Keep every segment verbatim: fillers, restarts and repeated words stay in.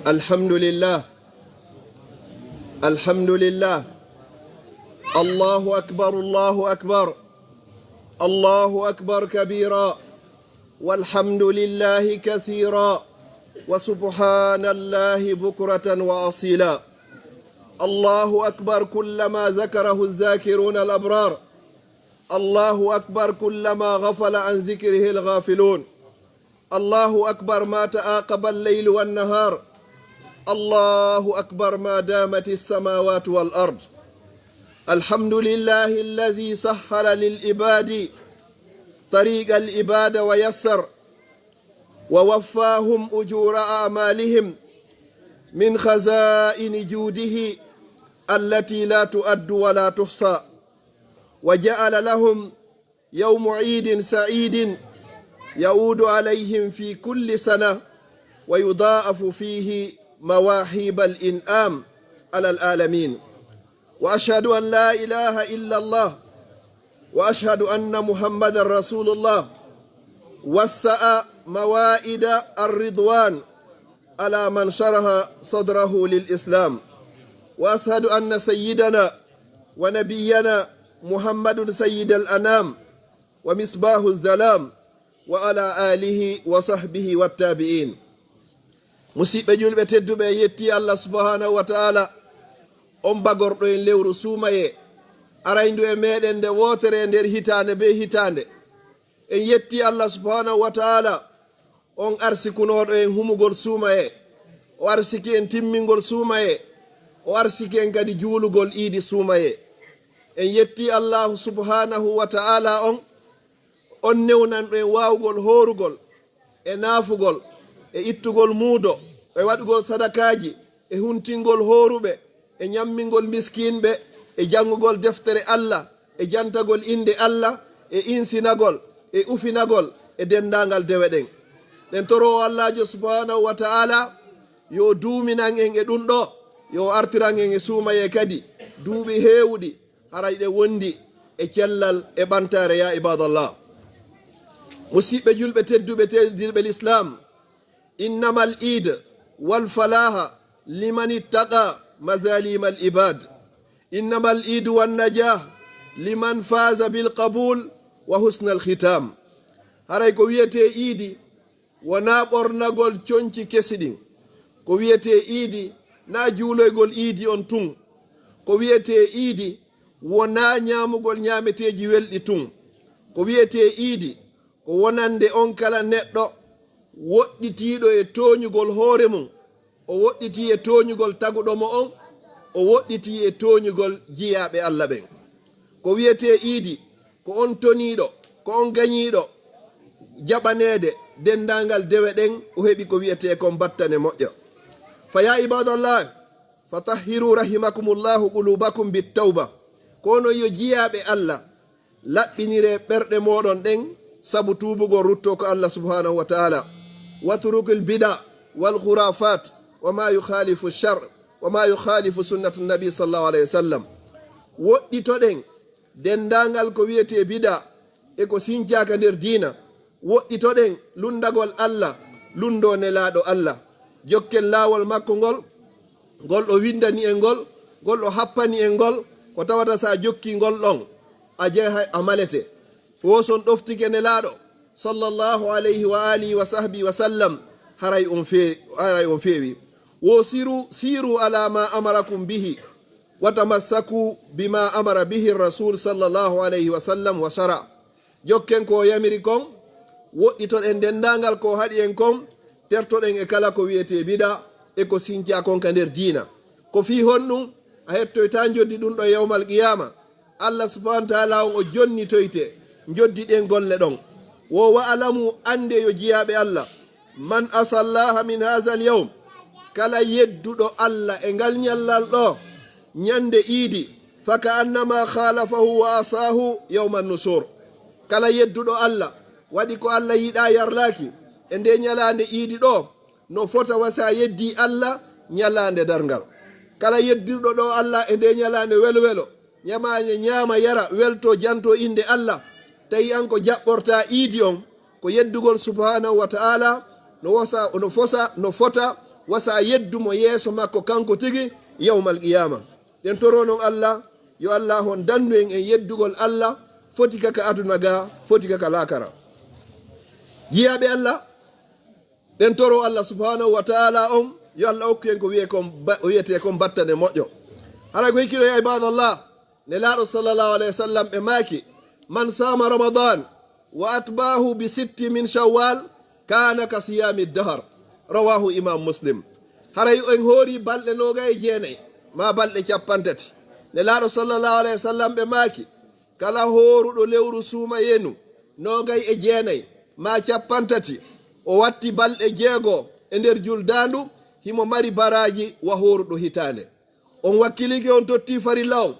الحمد لله. الحمد لله. الله أكبر، الله أكبر. الله أكبر كبيرا، والحمد لله كثيرا، وسبحان الله بكرة وأصيلا. الله أكبر كلما ذكره الذاكرون الأبرار. الله أكبر كلما غفل عن ذكره الغافلون. الله أكبر ما تعاقب الليل والنهار. الله أكبر ما دامت السماوات والأرض. الحمد لله الذي سهل للعباد طريق العبادة ويسر، ووفاهم أجور أعمالهم من خزائن جوده التي لا تؤد ولا تحصى، وجعل لهم يوم عيد سعيد يعود عليهم في كل سنة، ويضاعف فيه مواهب الإنعام على العالمين. وأشهد أن لا إله إلا الله، وأشهد أن محمدا رسول الله، وسع موائد الرضوان على من شرح صدره للإسلام، وأشهد أن سيدنا ونبينا محمد سيد الأنام ومصباح الظلام، وعلى آله وصحبه والتابعين. Musiɓɓe julɓe tedduɓe, en yetti Allah subhanahu wa ta'ala, on bagorɗo en lewru suumayee, arayndu e meɗen nde wootere e nder hitaande be hitaande. En yetti Allah subhanahu wa ta'ala, on arsikunooɗo en humugol suumayee, o arsiki en timmingol suumayee, o arsiki en kadi juulugol iidi suumayee. En yetti Allahu subhanahu wa ta'ala on, on newnanɗo en waawugol hoorugol, e naafugol, e ittugol muudo, e waɗugol sadakaaji, e huntingol hooruɓe, e ñammingol miskinɓe, e janngugol deftere Allah, e jantagol innde Allah, e insinagol, e ufinagol, e denndaangal dewe ɗen. Ɗen toro o Allaajo subhanahu wa ta'ala, yo duuminan en e ɗum ɗo, yo artiran en e suumayee kadi, duuɓi heewuɗi, haray ɗe wondi e cellal e ɓantaare, ya ibadallah. Musiɓɓe julɓe tedduɓe, teddirɓe l'islam, إنما العيد والفلاح لمن اتقى مظالم العباد. إنما العيد والنجاح لمن فاز بالقبول وحسن الختام. Haray ko wiyetee iidi, wonaa ɓornagol conci kesi ɗin. Ko wiyetee iidi, naa juuloygol iidi on tun. Ko wiyetee iidi, wonaa ñaamugol ñaameteeji welɗi tun. Ko wiyetee iidi, ko wonande on kala neɗɗo woɗɗitiiɗo e tooñugol hoore mum, o woɗɗitii e tooñugol taguɗo mo on, o woɗɗitii e tooñugol jiyaaɓe Allah ɓen. Ko wiyetee iidi, ko on toniiɗo, ko on gañiiɗo jaɓaneede denndaangal dewe ɗen, o heɓi ko wiyetee kon battane moƴƴa. Fa ya ibadallah, fatahhiru rahimakumullahu qulubakum bittawba. Ko onon yo jiyaaɓe Allah, laɓɓiniree ɓerɗe mooɗon ɗen sabu tuubugol ruttoo ko Allah subhanahu wa ta'ala. Watrukil bida wal khurafat wa ma yukhalifu shar wa ma yukhalifu sunnatu nabi sallallahu alayhi wa sallam. Woɗɗitoɗen denndaangal ko wiyetee bida e ko sincaaka nder diina. Woɗɗitoɗen lunndagol Allah, lunndoo Nelaaɗo Allah. Jokken laawol makko ngol, ngol o winndani en ngol, ngol o happani en ngol, ko tawata so a jokkii ngol ɗon, a jeehay a malete. Wo so on ɗoftike Nelaaɗo, sallallahu alayhi wa alihi wa sahbihi wa sallam, haray on fee-, haray on feewi. Wo siru, siru ala ma amarakum bihi, wa tamassaku bima amara bihi rasul sallallahu alayhi wa sallam wa shara. Jokken ko o yamiri kon, woɗɗitoɗen denndaangal ko o haɗi en kon, tertoɗen e kala ko wiyetee bida e ko sincaa kon ka nder diina. Ko fii honɗum? A hettoytaa njoddi ɗum ɗo yawmal qiyaama. Allah subhanahu wa ta'ala on o jonnitoyte njoddi ɗen golle ɗon. Wo wa'alamu, annde yo jiyaaɓe Allah, man asallaha min hazal yawm, kala yedduɗo Allah e ngal ñallal ɗo, ñande iidi, faka annama khalafahu wa asahu yawman nusur. Kala yedduɗo Allah, waɗi ko Allah yiɗaa yarlaaki e nde ñalaande iidi ɗo, no fota wa sa yeddi Allah ñalaande darngal. Kala yedduɗo ɗo Allah e nde ñalaande welo welo, ñamaane ñaama yara welto janto innde Allah, tawi an ko jaɓɓorta iidi on, ko yeddugol subhanahu wa ta'ala, no wosa, no fosa, no fota wasa yeddu mo yeeso makko kanko tigi yawmal qiyama. Ɗen toro non Allah, yo Allah on dandu en en yeddugol Allah, foti ka ka aduna ga, foti ka ka lakara. Jiyaɓe Allah, ɗen toro Allah subhanahu wa ta'ala on, yo Allah okku en ko wiye kon ba-, wiyete kon battane moƴƴo. Hara ko hikkiɗo ya ibadallah, Nelaaɗo sallallahu alayhi wa sallam ɓe maaki, "Man sama Ramadan wa atba'ahu bi sitti min Shawwal, kana ka siyami dahar." Rawahu Imam Muslim. Haray en hoori balɗe noogay e jeenay, ma balɗe cappanɗe tati. Nelaaɗo sallallahu alayhi wa sallam ɓe maaki, "Kala hooruɗo lewru suumayenu noogay e jeenay, ma cappanɗe tati, o watti balɗe jeego e nder juldaandu, himo mari baraaji wa hooruɗo hitaande." On wakkilike, on totti farilla on,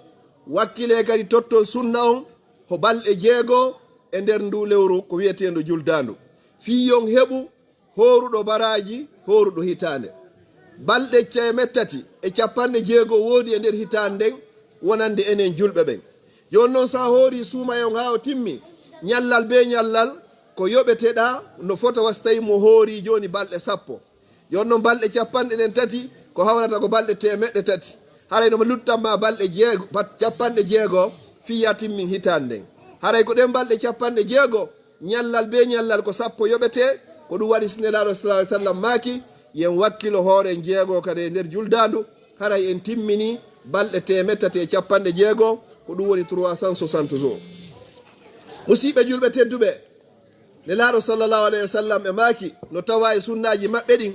wakkile kadi totton sunna on, ho balɗe jeego e nder ndu lewru ko wiyeteendu juldaandu. Fii yon heɓu hooruɗo baraaji, hooruɗo hitaande. Balɗe teemettati e cappanɗe jeego woodi e nder hitaande nden, wonande enen julɓe ɓen. Jooni non, sa hoori suumaye on haa o timmi, ñallal bee ñallal ko yoɓeteɗaa no fota wasi tawi mo hoori jooni balɗe sappo. Jooni non balɗe cappanɗe ɗen tati ko hawrata ko balɗe teemeɗɗe tati. Haray no luttan ma balɗe jeego, bat-, cappanɗe jeego fii ya timmin hitaande nden. Haray ko ɗen balɗe cappanɗe jeego, ñallal bee ñallal ko sappo yoɓete, ko ɗum waɗi si Nelaaɗo sallallahu alayhi wa sallam maaki, yen wakkilo hooren jeego kadi e nder juldaandu, haray en timmini balɗe teemettati e cappanɗe jeego, ko ɗum woni trois cent soixante jours. Musiɓɓe julɓe tedduɓe, Nelaaɗo sallallahu alayhi wa sallam e maaki, no tawa e sunnaaji maɓɓe ɗin,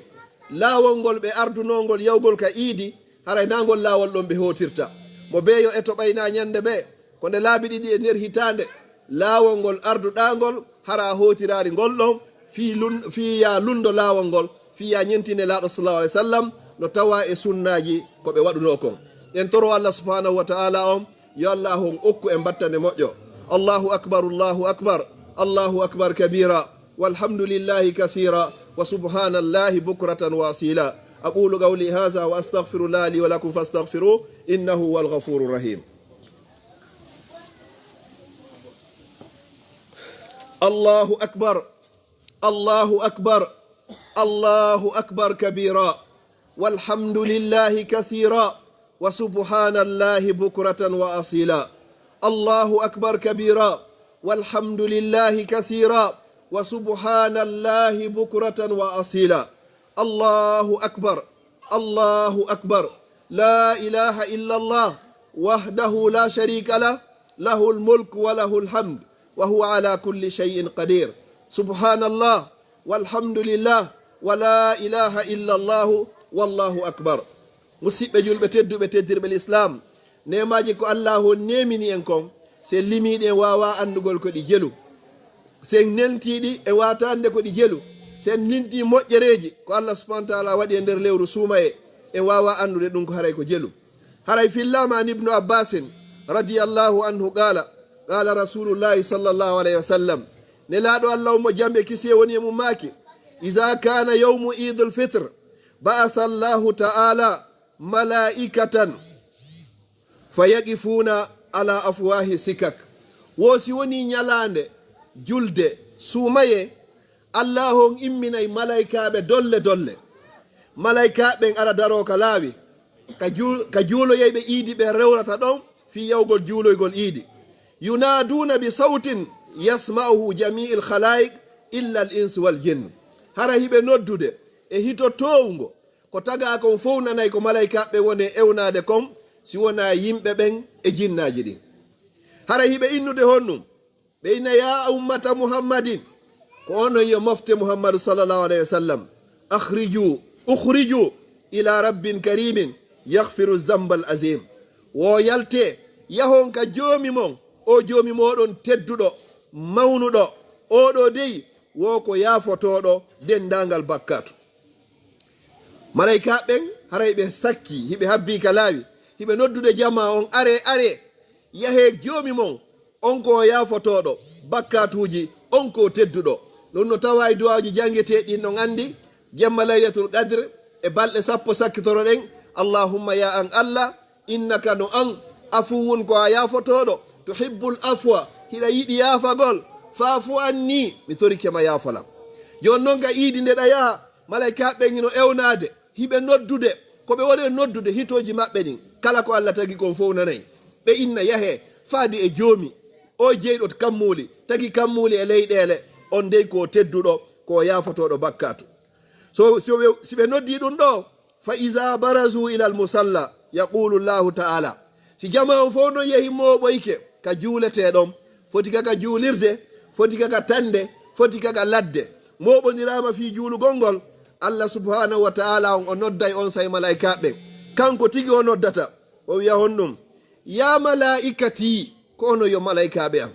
laawol ngol ɓe ardunoo ngol yawgol ka iidi, haray naa ngol laawol ɗon ɓe hootirta. Mo bee yo eto ɓay naa ñande bee, ko nde laabi ɗiɗi e nder hitaande, laawol ngol arduɗaa ngol, hara a hootiraali ngol ɗon, fii lun-, fii yaa lunndo laawol ngol, fii yaa ñenti Nelaaɗo sallallahu alayhi wa sallam, no tawa e sunnaaji ko ɓe waɗunoo kon. En toro Allah subhanahu wa ta'ala on, yo Allah on okku en battane moƴƴo. Allahu akbar, Allahu akbar, Allahu akbar kabira, walhamdulillahi kasira, wa subhanallahi bukratan wa asila. أقول قولي هذا وأستغفر الله لي ولكم فاستغفروه إنه هو الغفور الرحيم. الله أكبر، الله أكبر، الله أكبر كبيرا، والحمد لله كثيرا، وسبحان الله بكرة وأصيلا. الله أكبر كبيرا، والحمد لله كثيرا، وسبحان الله بكرة وأصيلا. الله أكبر، الله أكبر، لا إله إلا الله، وحده لا شريك له، له الملك وله الحمد، وهو على كل شيء قدير. سبحان الله، والحمد لله، ولا إله إلا الله، والله أكبر. Musiɓɓe julɓe tedduɓe, teddirɓe l'islam, neemaaji ko Allah on neemini en kon, si en limiiɗi en waawaa anndugol ko ɗi jelu. Si en neltiiɗi en waawaa anndude ko ɗi jelu. Si en limtii moƴƴereeji ko Allah subhanahu wa ta'ala waɗi e nder lewru suumaye, en waawaa anndude ɗum ko haray ko jelu. Haray fillaama an Ibnu Abbasin radiyallahu anhu qaala, qaala Rasulullahi sallallahu alayhi wa sallam, Nelaaɗo Allah on mo jam e kisiyee woni e mum maaki, "Iza kana yawmu Idul Fitr, ba'atha Allahu ta'ala malaa'ikatan fa yaqifuuna ala afwahi sikak." Wo si woni ñalaande julde suumaye, Allah on imminay malaykaaɓe dolle dolle. Malaykaaɓe ɓen ara daroo ka laawi, ka juu-, ka juuloyayɓe iidi ɓen rewrata ɗon fii yawgol juuloygol iidi. Yunaaduuna bi sawtin yasma'uhu jami'il khalaa'iq illa al insi wal jinn. Hara hiɓe noddude e hito toowngo, ko tagaa kon fow nanay ko malaykaaɓe woni e ewnaade kon, si wonaa yimɓe ɓen e jinnaaji ɗin. Hara hiɓe innude honɗum? Ɓe inna, "Ya ummata Muhammadin," ko onon yo mofte Muhammadu sallallahu alayhi wa sallam, "akhriju, ukhriju ila rabbin karimin yaghfiru zambal azim." Wo yalte, yahon ka Joomi mon, o Joomi mooɗon tedduɗo, mawnuɗo, oɗo dey wo ko yaafotooɗo denndaangal bakkaatu. Malaykaaɓe ɓen, haray ɓe sakki, hiɓe habbii ka laawi, hiɓe noddude jamaa on, "Aree, aree, yahee Joomi mon, on ko o yaafotooɗo bakkaatuuji, on ko o tedduɗo." Ɗum no tawa e duwaaji janngeteeɗi ɗin, on anndi, jemma Laylatul Qadr e balɗe sappo sakkitoro ɗen, "Allahumma, ya an Allah, innaka no an, afuwun ko a yaafotooɗo, tuhibbul afwa, hiɗa yiɗi yaafagol, fa'fu anni, mi torike ma yaafolam." Jooni non ka iidi nde ɗa yaha, malaykaaɓe ɓen hino ewnaade, Hiɓe noddude, ko ɓe woni e noddude hitooji maɓɓe ɗin. Kala ko Allah tagi kon fow nanay. Ɓe inna yahee, faade e Joomi. O jeyɗo kammuuli, tagi kammuuli e leyɗeele. On dey ko tedduɗo, ko yaafotooɗo bakkaatu. So, so ɓe, si ɓe noddi ɗum ɗo, fa iza barazu ilal musalla, yaqulu Allahu ta'ala. Si jamaa on fow non yehi mooɓoyke ka juuletee ɗon, foti ka ka juulirde, foti ka ka tande, foti ka ka ladde, mooɓondiraama fii juulugol ngol, Allah subhanahu wa ta'ala on o nodday on say malaykaaɓe ɓen. Kanko tigi o noddata, o wi'a honɗum, ya malaa'ikati, ko onon yo malaykaaɓe an.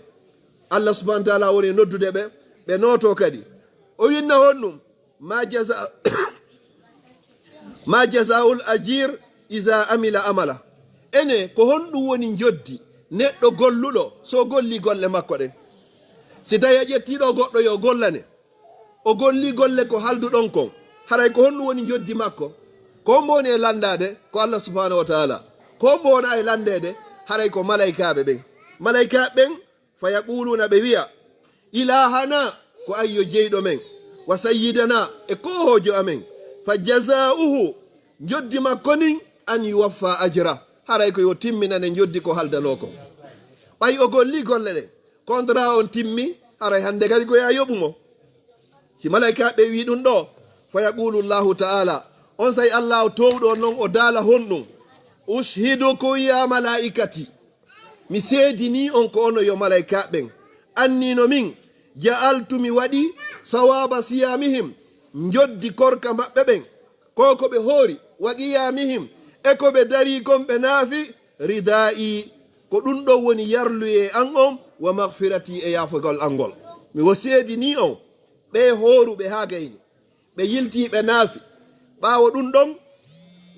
Allah subhanahu wa ta'ala woni e noddude ɓe, ɓe nootoo kadi. O winna honɗum, ma jaza, ma jazaa'ul ajiir iza amila amala. Ene, ko honɗum woni njoddi neɗɗo golluɗo so o gollii golle makko ɗen? Si tawii a ƴettii ɗo goɗɗo yo gollane, o gollii golle ko halduɗon kon, haray ko honɗum woni njoddi makko? Ko hombo woni e landaade? Ko Allah subhanahu wa ta'ala. Ko hombo wona e landeede? Haray ko malaykaaɓe ɓen. Malaykaaɓe ɓen, fa yaquluuna, ɓe wi'a, ilahana, ko an yo jeyɗo men, wa sayyidana, e koohoojo amen, fa jazaa'uhu, njoddi makko nin, an yuwaffa ajra, haray ko yo timminane njoddi ko haldanoo kon. Ɓay o gollii golle ɗen, contrat on timmi, haray hande kadi ko yo a yoɓu mo. Si malaykaaɓe ɓen wi'i ɗum ɗo, fa yaqulu Allahu ta'ala, on say Allah o toowɗo non o daala honɗum, ushhidukum ya malaa'ikati, mi seedinii on ko onon yo malaykaaɓe ɓen, anni no min, ja'altu, mi waɗi, sawaaba siyaamihim, njoddi korka maɓɓe ɓen, ko ko ɓe hoori, wa qiyaamihim, e ko ɓe darii kon ɓe naafi, ridaa'i, ko ɗum ɗon woni yarluyee an on, wa maghfirati, e yaafagol an ngol. Mi wo seedinii on, ɓe hooruɓe haa gayni, ɓe yiltii ɓe naafi. Ɓaawo ɗum ɗon,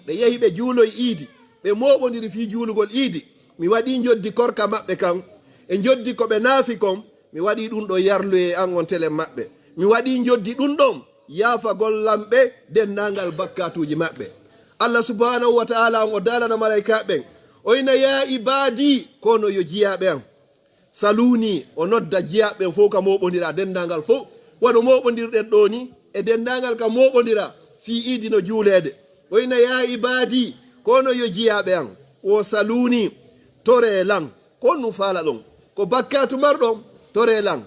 ɓe yehi ɓe juuloyi iidi, ɓe mooɓondiri fii juulugol iidi. Mi waɗii njoddi korka maɓɓe kan, e njoddi ko ɓe naafi kon, mi waɗii ɗum ɗon yarluyee an on telen maɓɓe. Mi waɗii njoddi ɗum ɗon yaafagol lan ɓe denndaangal bakkaatuuji maɓɓe. Allah subhanahu wa ta'ala on o daalana malaykaaɓe ɓen, o ina, ya ibaadi, ko onon yo jiyaaɓe an. Saluuni, o nodda jiyaaɓe ɓen fow ka mooɓondira denndaangal fow, wano mooɓondirɗen ɗoo ni, e denndaangal ka mooɓondira fii iidi no juuleede. O ina, ya ibaadi, ko onon yo jiyaaɓe an, wo saluuni, toree lan. Ko honɗum faalaɗon? Ko bakkaatu marɗon? Toree lan,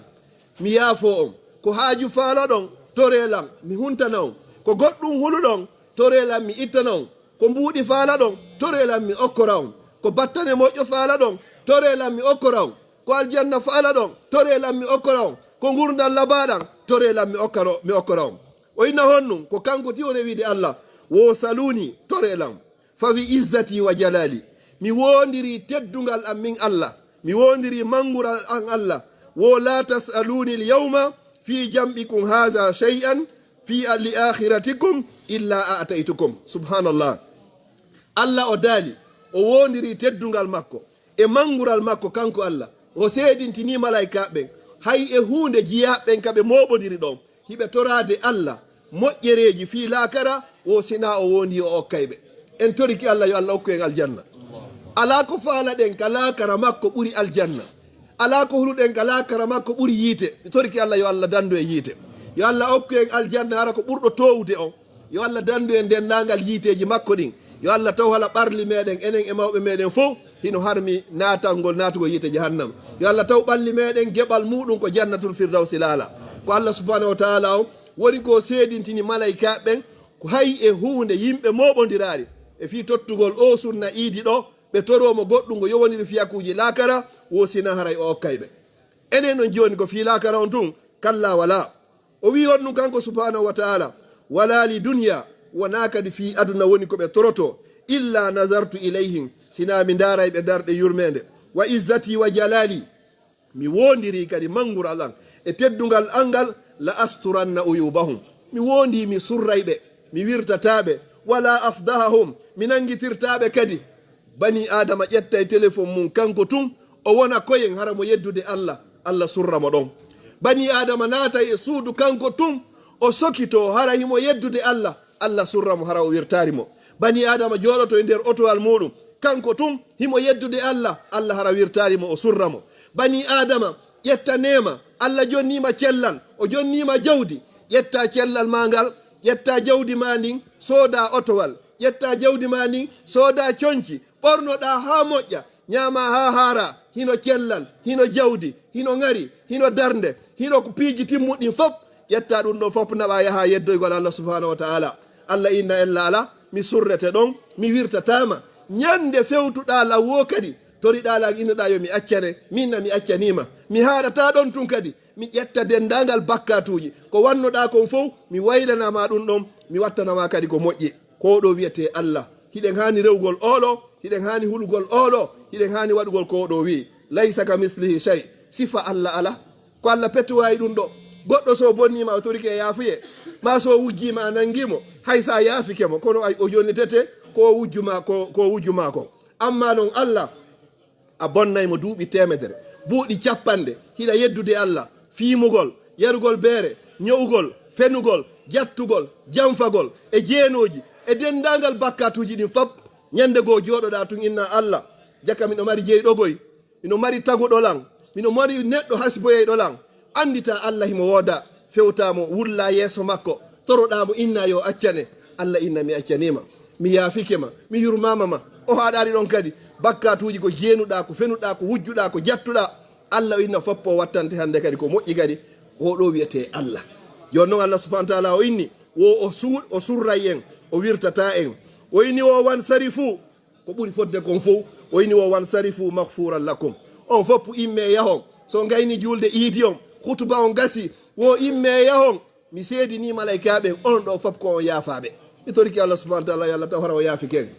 mi yaafoo on. Ko haaju faalaɗon? Toree lan, mi huntana on. Ko goɗɗum huluɗon? Toree lan, mi ittana on. Ko mbuuɗi faalaɗon? Toree lan, mi okkora on. Ko battane moƴƴo faalaɗon? Toree lan, mi okkora on. Ko aljanna faalaɗon? Toree lan, mi okkora on. Ko ngurndan labaaɗan? Toree lan, mi okkaro-, mi okkora on. O inna honɗum? Ko kanko tigi o rewiide Allah, wo saluuni, toree lan. Fa bi izzati wa jalali, mi woondirii teddungal an min Allah, mi woondirii manngural an Allah, wo la tasaluni lyawma fi jam'ikum hadha shay'an fi li akhiratikum illa a'taytukum. Subhanallah. Allah o daali, o woondirii teddungal makko e manngural makko kanko Allah. O seedintinii malaykaaɓe ɓen, hay e huunde jiyaaɓe ɓen ka ɓe mooɓondiri ɗon, hiɓe toraade Allah moƴƴereeji fii laakara, wo sinaa o woondii o okkay ɓe. En torike Allah yo Allah okku en aljanna. Alaa ko faalaɗen ka laakara makko ɓuri aljanna. Alaa ko huluɗen ka laakara makko ɓuri yiite. Mi torike Allah yo Allah dandu en yiite. Yo Allah okku en aljanna hara ko ɓurɗo toowude on. Yo Allah dandu en denndaangal yiiteeji makko ɗin. Yo Allah taw hala ɓalli meɗen, enen e mawɓe meɗen fow, hino harmi naatangol, naatugol yiite jahannama. Yo Allah taw ɓalli meɗen geɓal muuɗum ko jannatul firdawsi laala. Ko Allah subhanahu wa ta'ala on woni ko seedintini malaykaaɓe ɓen, ko hay e huunde yimɓe mooɓondiraali e fii tottugol oo sunna iidi ɗoo, ɓe toroo mo goɗɗum ngo yowondiri fiyakuuji laakara, wo sinaa haray o okkay ɓe. Enen non jooni ko fii laakara on tun, kallaa walaa. O wi'i honɗum kanko subhanahu wa ta'ala, wala li dunya, wonaa kadi fii aduna woni ko ɓe torotoo, illa nazartu ilayhim, sinaa mi ndaaray ɓe ndarɗe yurmeende. Wa izzati wa jalali, mi woondirii kadi manngural an e teddungal an ngal, la asturanna uyubahum, mi woondii mi surray ɓe, mi wirtataa ɓe, wala afdahahum, mi nanngitirtaa ɓe kadi. Banii Aadama ƴettay telefon mun kanko tun, o wona koyen hara mo yeddude Allah, Allah surra mo ɗon. Banii Aadama naatay e suudu kanko tun, o sokitoo hara himo yeddude Allah, Allah surra mo hara o wirtaali mo. Banii Aadama jooɗoto e nder otowal muuɗum, kanko tun himo yeddude Allah, Allah hara wirtaali mo, o surra mo. Banii Aadama ƴetta neema, Allah jonnii ma cellal, o jonnii ma jawdi, ƴetta cellal maa ngal, Ƴetta jawdi ma ndin, sooda otowal. Ƴetta jawdi ma ndin, sooda conci. Ɓornoɗa haa moƴƴa. Ñaama haa haara. Hino cellal, hino jawdi, hino ŋari, hino darnde, hino ko piiji timmuɗin fof. Ƴetta ɗum ɗon fof naɓa yaha yeddoygol Allah subhanahu wa ta'ala. Allah inna ella ala, mi surrete ɗon, mi wirtataama. Ñande fewtuɗa lan wo kadi, toriɗa lan innuɗa yo mi accane, min na mi accanima. Mi haaɗata ɗon tun kadi, mi ƴetta dendaangal bakkatuuji. Ko wannoɗa kon fow, mi waylanama ɗum ɗon, mi wattanama kadi ko moƴƴi. Ko ɗo wiyete Allah. Hiɗen haani rewgol oɗo, hiɗen haani hulugol oɗo, hiɗen haani waɗugol ko ɗo wi'i. Laysa ka mislihi shay. Sifa Allah ala. Ko Allah pettuwayi ɗum ɗo. Goɗɗo so bonnima o torike e yaafuye, ma so wujjima a nangimo, hay sa yaafike mo, kono ay o yonnitete ko wujju ma, ko, ko wujju ma ko. Amma non Allah, a bonnay mo duuɓi teemedere, buuɗi capanɗe, hiɗa yeddude Allah, fiimugol, yarugol beere, ño'ugol, fenugol, jattugol, janfagol, e jeenooji, e denndaangal bakkatuuji ɗin fop. Ñande goo jooɗoɗaa tun inna Allah, jaka miɗo mari jeyɗo goy, miɗo mari taguɗo lan, miɗo mari neɗɗo hasiboyeyɗo lan. Anndita Allah himo wooda, fewta mo, wulla yeeso makko, toroɗaa mo inna yo accane. Allah inna mi accanima, mi yaafike ma, mi yurmama ma. O haɗaɗi ɗon kadi, bakkatuuji ko jeenuɗaa, ko fenuɗaa, ko wujjuɗaa, ko jattuɗaa. Allah o inna foppo wattante hannde kadi ko moƴƴi kadi, ko ɗo wiyete Allah. Jooni non Allah subhanahu wa ta'ala o inni, wo o su-, o surray en, o wirtata en. O inni wo wan sarifu, ko ɓuri fodde kon fow, o inni wo wan sarifu maghfuran lakum. On foppu imme yahon. So ngayni julde iidi on, khutuba on gasi, wo imme yahon. Mi seedini malaykaaɓe, on ɗo fop ko on yaafaaɓe. Mi toriki Allah subhanahu wa ta'ala, yo Allah taw hara o yaafi ken.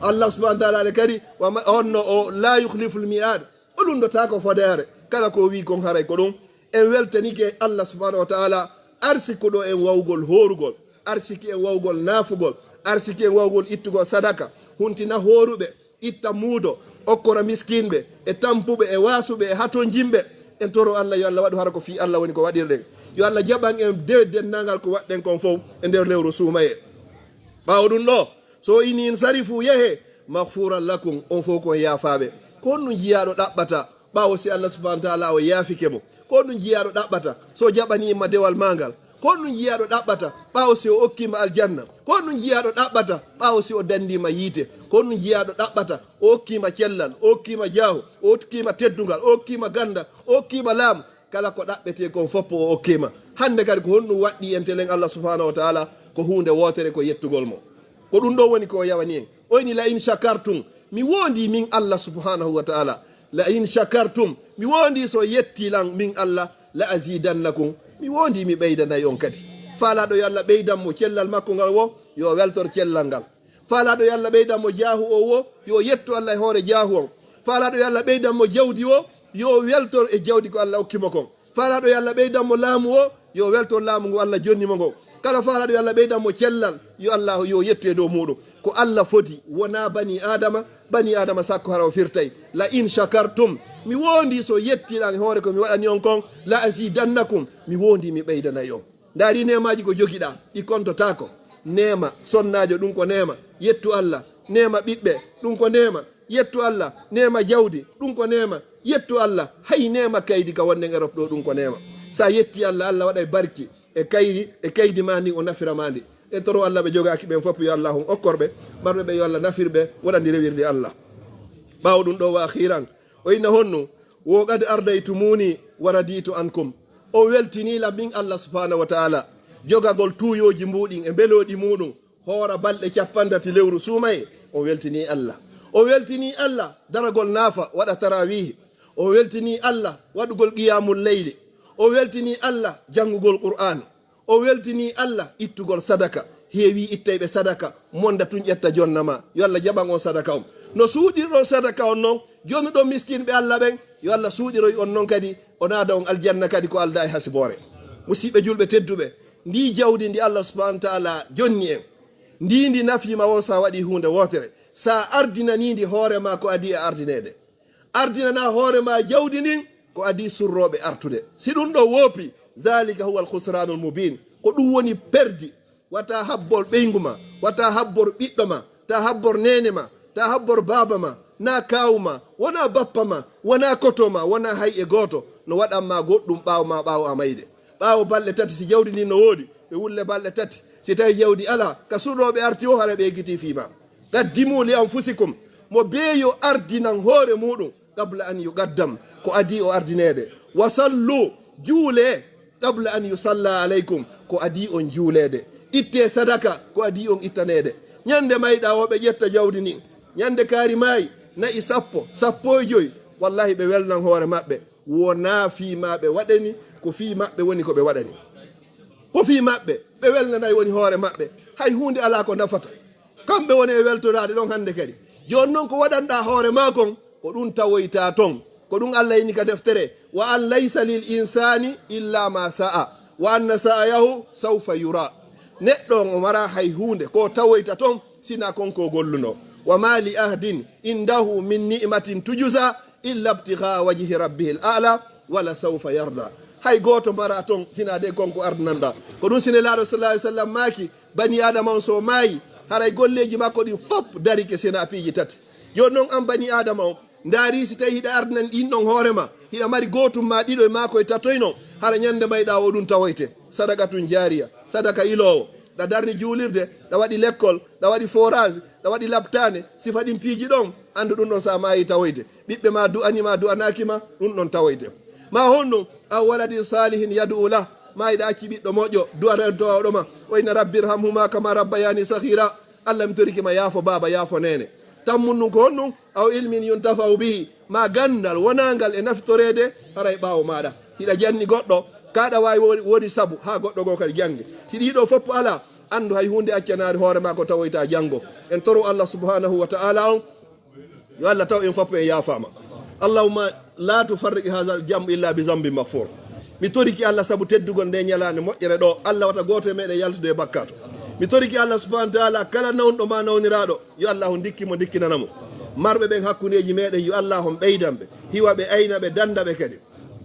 Allah subhanahu wa ta'ala ale kadi, wa ma-, on no o la yukhliful mi'ad. O lundotaako fodeere. Kala ko o wi kon haray ko ɗum. En weltanike Allah subhanahu wa ta'ala, arsikuɗo en wawgol hoorugol, arsiki en wawgol naafugol, arsiki en wawgol ittugol sadaka, huntina hooruɓe, itta muudo, okkora miskinɓe, e tampuɓe, e waasuɓe, e hatonjinɓe. En toro Allah, yo Allah waɗu hara ko fii Allah woni ko waɗirɗen. Yo Allah jaɓan en de denndaangal ko waɗɗen kon fow e nder lewru suumayee. Ɓaawo ɗum ɗo, so ini in sarifu yehe, maghfuran lakum, on fow ko on yaafaaɓe. Ko honɗum jiyaaɗo ɗaɓɓata ɓaawo si Allah subhanahu wa ta'ala o yaafike mo? Ko honɗum jiyaaɗo ɗaɓɓata so jaɓaniima dewal maa ngal? Ko honɗum jiyaaɗo ɗaɓɓata ɓaawo si o okkiima aljanna? Ko honɗum jiyaaɗo ɗaɓɓata ɓaawo si o danndiima yiite? Ko honɗum jiyaaɗo ɗaɓɓata o okkiima cellal, o okkiima jaahu, o okkiima teddungal, o okkiima ganndal, o okkiima laamu? Kala ko ɗaɓɓetee kon fof o okkiima. Hannde kadi ko honɗum waɗɗii en telen Allah subhanahu wa ta'ala? Ko huunde wootere, ko yettugol mo. Ko ɗum ɗo woni ko o yawani en. O ini, "La in shakartum," mi woondii min Allah subhanahu wa ta'ala. "La in shakartum," mi woondii so yetti lan min Allah, "la azidannakum," mi woondii mi ɓeydanay on kadi. Faalaaɗo yo Allah ɓeydan mo cellal makko ngal wo, yo weltor cellal ngal. Faalaaɗo yo Allah ɓeydan mo jaahu o wo, yo yettu Allah e hoore jaahu on. Faalaaɗo yo Allah ɓeydan mo jawdi o, yo weltor e jawdi ko Allah okki mo kon. Faalaaɗo yo Allah ɓeydan mo laamu o, yo weltor laamu ngu Allah jonni mo ngo. Kala faalaaɗo yo Allah ɓeydan mo cellal, yo Allah yo yettu e dow muuɗum. Ko Allah foti, wonaa bani Aadama, bani Aadama sakko hara o firtay. "La in shakartum," mi woondii so yettiɗan e hoore ko mi waɗani on kon, "la azidannakum," mi woondii mi ɓeydanay on. Ndaari neemaaji ko jogiɗaa, ɗi kontotaako. Neema sonnaajo, ɗum ko neema, yettu Allah. Neema ɓiɓɓe, ɗum ko neema, yettu Allah. Neema jawdi, ɗum ko neema, yettu Allah. Hay neema kaydi ka wonɗen Europe ɗo, ɗum ko neema. Sa yetti Allah, Allah waɗay barki e kayri, e kaydi ma ndi, o nafira ma ndi. En toro Allah ɓe jogaaki ɓen fof, yo Allah on okkor ɓe, marɓe ɓe yo Allah nafir ɓe, waɗandi rewirde Allah. Ɓaawo ɗum ɗo, wa akhiran, o inna honno, "Wo qad ardaytumuni wa raditu ankum." On weltinii lan min Allah subhanahu wa ta'ala, jogagol tuuyooji mbuuɗin e mbelooɗi muuɗum, hoora balɗe cappanɗe tati lewru suumayee. On weltinii Allah. On weltinii Allah daragol naafa, waɗa tarawiihi. On weltinii Allah waɗugol qiyamul layli. On weltinii Allah janngugol Qur'aan. O weltinii Allah ittugol sadaka. Heewii ittayɓe sadaka, monda tun ƴetta jonna ma. Yo Allah jaɓan on sadaka on. No suuɗirɗon sadaka on non, jonuɗon miskinɓe Allah ɓen, yo Allah suuɗiroy on non kadi, o naada on aljanna kadi ko aldaa e hasiboore. Musiɓɓe julɓe tedduɓe, ndii jawdi ndi Allah subhanahu wa ta'ala jonni en, ndii ndi nafiima wo sa waɗii huunde wootere, sa ardinanii ndi hoore ma ko adii a ardineede. Ardinanaa hoore ma jawdi ndin ko adii surrooɓe artude. Si ɗum ɗo woopi, "Zalika huwa al-khusranul mubin." Ko ɗum woni perdi. Wata habbor ɓeyngu ma, wata habbor ɓiɗɗo ma, ta habbor neene ma, ta habbor baaba ma, na kaawu ma, wona bappa ma, wona koto ma, wona hay e gooto no waɗan ma goɗɗum ɓaawo ma, ɓaawo a mayde. Ɓaawo balɗe tati, si jawdi ndin no woodi, ɓe wulle balɗe tati, Si tawi jawdi alaa, ka suɗooɓe arti o, hara ɓe ekkitii fii ma. Qaddimu li anfusikum, mo beeyo ardinan hoore muuɗum, qabla an yuqaddam, ko adii o ardineede. Wa sallu, juulee, qabla an yusalla alaykum, ko adii on juuleede. Ittee sadaka, ko adii on ittaneede. Ñande mayɗa o, ɓe ƴetta jawdi ndin. Ñande kaari maayi, na'i sappo, sappo e joy, wallahi ɓe welnan hoore maɓɓe. Wonaa fii ma ɓe waɗani, ko fii maɓɓe woni ko ɓe waɗani. Ko fii maɓɓe, ɓe welnanay woni hoore maɓɓe. Hay huunde alaa ko nafata. Kamɓe woni e weltoraade ɗon hannde kadi. Jooni non ko waɗanɗaa hoore maa kon, ko ɗum tawoytaa ton. Ko ɗum Allah inni ka deftere, wa an laysa lil insaani illa ma sa'a, wa anna sa'yahu sawfa yura. Neɗɗo on o maraa hay huunde ko tawoyta ton, sina kon ko gollunoo. Wa ma li ahdin indahu min ni'matin tujza illa ibtigha wajhi rabbihil a'la, wala sawfa yarda. Hay gooto maraa ton, sina de kon ko ardinanɗaa. Ko ɗum si Nelaaɗo sallallahu alaihi wasallam maaki, bani Aadama on so maayi, haray golleeji makko ɗin fop darike sina piiji tati. Jooni non an bani Aadama on, ndaari si tawi hiɗa ardinani ɗin ɗon hoore ma, hiɗa mari gootum ma ɗiɗo e maa ko e tatoy non, hara ñande mayɗa o ɗum tawoyte. Sadaqatun jaariya, sadaka iloowo. Ɗa darni juulirde, ɗa waɗi lekkol, ɗa waɗi forage, ɗa waɗi laptaane, sifa ɗin piiji ɗon, anndu ɗum ɗon sa maayi tawoyte. Ɓiɓɓe ma du'ani ma, du'anaaki ma, ɗum ɗon tawoyte. Ma honno, aw waladin salihin yad'u lah, ma hiɗa acci ɓiɗɗo moƴƴo, du'anantooɗo ma. Wa inna rabbi irhamhuma kama rabbayani saghira. Allah, mi torike ma, yaafo baaba, yaafo neene. Tammun ɗum ko honɗum? Aw ilmin yuntafa'u bihi, ma ganndal wonaangal e naftoreede haray ɓaawo maaɗa. Hiɗa janni goɗɗo, ka ɗa waawi woni, woni sabu haa goɗɗo goo kadi jannge. Si ɗii ɗoo fof alaa, anndu hay huunde accanaari hoore maa ko tawoyta janngo. En toro Allah subhanahu wa ta'ala on, yo Allah taw en fof en yaafaama. Allahumma la tufarriq hadha al-jam illa bi zambin maghfur. Mi toriki Allah sabu teddugol nde ñalaande moƴƴere ɗo, Allah wata gooto e meɗen yaltude e bakkaatu. Mi toriki Allah subhanahu wa ta'ala kala nawnuɗo ma nawniraaɗo, yo Allah on ndikki mo, ndikkinana mo. Marɓe ɓen hakkundeeji meɗen, yo Allah on ɓeydan ɓe, hiwa ɓe, ayna ɓe, dannda ɓe kadi.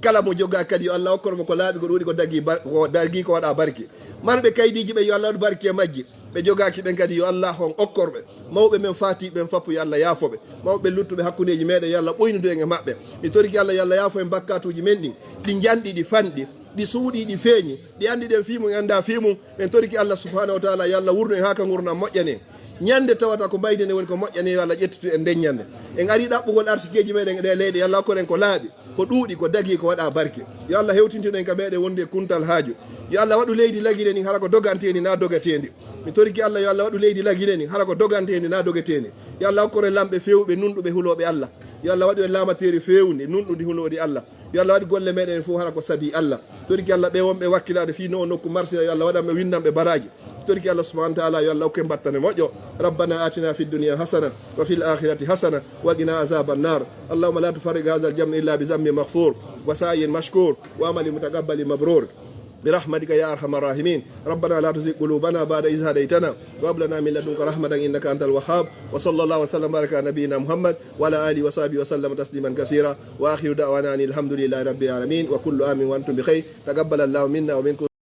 Kala mo jogaaki kadi, yo Allah okkor mo ko laaɓi, ko ɗuuɗi, ko dagi bar-, ko dagi ko waɗa barke. Marɓe kaydiiji ɓen, yo Allah waɗu barke e majji. Ɓe jogaaki ɓen kadi, yo Allah on okkor ɓe. Mawɓe men faatiiɓe ɓen fof, yo Allah yaafo ɓe. Mawɓe luttuɓe hakkundeeji meɗen, yo Allah ɓoynudu en e maɓɓe. Mi toriki Allah, yo Allah yaafo en bakkaatuuji men ɗin. Ɗi njanɗi, ɗi fanɗi, ɗi suuɗi, ɗi feeñi, ɗi anndiɗen fii mum, en anndaa fii mum. Min toriki Allah subhanahu wa ta'ala, yo Allah wurnu en haa ka ngurndan moƴƴani en. Ñande tawata ko mbayden woni ko moƴƴani, yo Allah ƴettitu en nden ñande. En ari ɗaɓɓugol arsikeeji meɗen e ɗee leyɗe, yo Allah okkor en ko laaɓi, ko ɗuuɗi, ko dagi, ko waɗa barke. Yo Allah hewtintin en ka meɗen wonde e kuntal haaju. Yo Allah waɗu leydi Lagine ndin hara ko doganteendi na dogateendi. Mi toriki Allah, yo Allah waɗu leydi Lagine ndin hara ko doganteendi na dogateendi. Yo Allah okkor en lamɓe feewɓe, nunɗuɓe, hulooɓe Allah. Yo Allah waɗu en laamateeri feewndi, nunɗundi, huloondi Allah. Yo Allah waɗu golle meɗen fof hara ko sabi Allah. Toriki Allah ɓe wonɓe wakkilaade fii no o nokku marsira, yo Allah waɗan ɓe winndanɓe baraaji. Toriki Allah subhanahu wa ta'ala, yo Allah okku en battane moƴƴo. ربنا آتنا في الدنيا حسنة وفي الآخرة حسنة وقنا عذاب النار. اللهم لا تفرق هذا الجمع إلا بذنب مغفور وسعي مشكور وعمل متقبل مبرور. برحمتك يا أرحم الراحمين. ربنا لا تزغ قلوبنا بعد إذ هديتنا وهب لنا من لدنك رحمة إنك أنت الوهاب. وصلى الله وسلم وبارك على نبينا محمد وعلى آله وصحبه وسلم تسليما كثيرا. وآخر دعوانا أن الحمد لله رب العالمين. وكل عام وأنتم بخير. تقبل الله منا ومنكم.